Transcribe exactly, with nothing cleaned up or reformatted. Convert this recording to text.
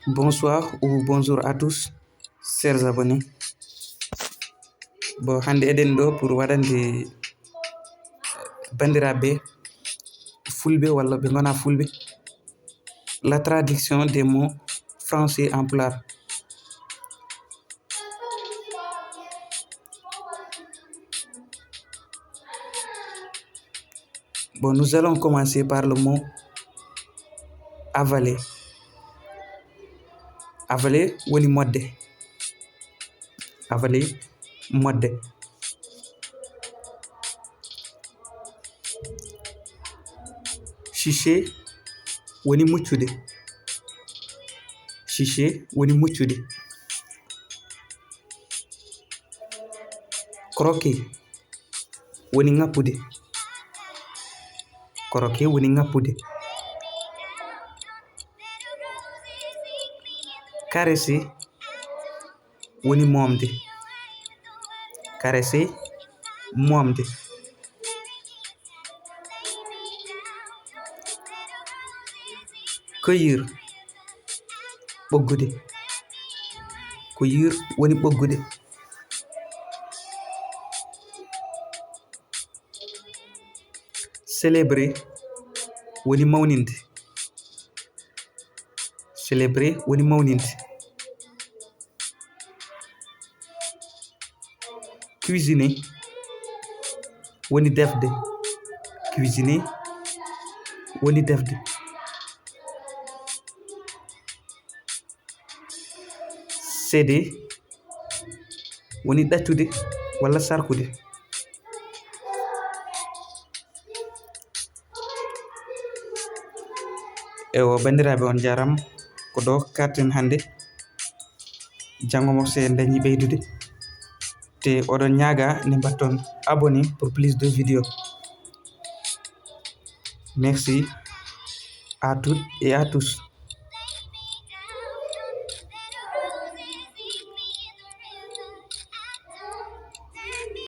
Bonsoir ou bonjour à tous, chers abonnés. Bon, hannde eɗen ɗo pour waɗande banndiraaɓe fulɓe walla ɓe ngona fulɓe, la traduction des mots français en pulaar. Bon, nous allons commencer par le mot avaler. Avaler woni moɗde. Avaler, moɗde. Chucher woni muccude. Chucher woni muccude. Croquer woni ŋappude. Croquer woni ŋappude. Caresser woni moomde. Caresser, moomde. Cueillir, ɓoggude. Cueillir woni ɓoggude. Célébrer woni mawninde. Célébrer woni mawninde. Cuisiner woni defde. Cuisiner woni defde. Céder woni ɗaccude walla sarkude. Ewo, banndiraaɓe, on njaaraama. Ko ɗo kaarten hannde. Janngo mo, so en dañii ɓeydude. Te oɗon ñaagaa nde mbaɗton abonné pour plus de vidéos. Merci à toutes et à tous.